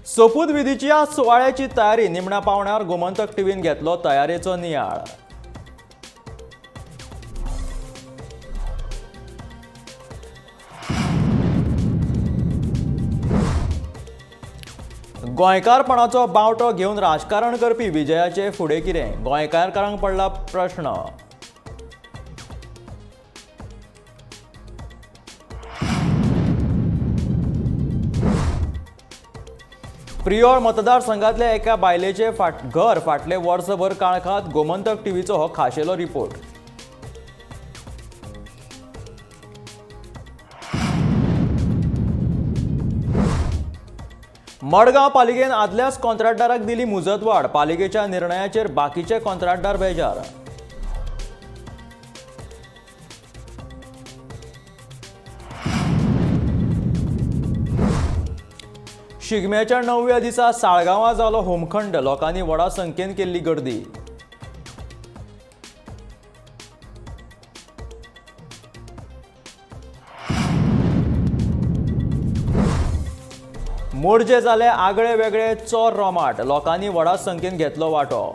सोपूतविधीच्या सुवाळ्याची तयारी निमण्या पावण्यार. गोमंतक टीव्हीन घेतलो तयारेचो नियाळ. गोंयकारपणाचो बावटो घेवन राजकारण करपी विजयाचे फुडें कितें? गोंयकारांक पडला प्रश्न. प्रियोळ मतदारसंघातल्या एका बायलेचे घर फाटले वर्सभर काळखात. गोमंतक टीव्हीचो हो खाशेलो रिपोर्ट. मडगांव पालिकेन आदल्याच कॉन्ट्रॅक्टदाराक दिली मुजतवाड. पालिकेच्या निर्णयाचेर बाकीचे कॉन्ट्रॅक्टदार बेजार. शिगम्याच्या 9व्या दिसा साळगांवां जालो होमखंड. लोकांनी व्हडा संख्येन केल्ली गर्दी. मोरजे जाले आगळे वेगळे चोर रोमाट. लोकांनी व्हडा संख्येन घेतलो वांटो.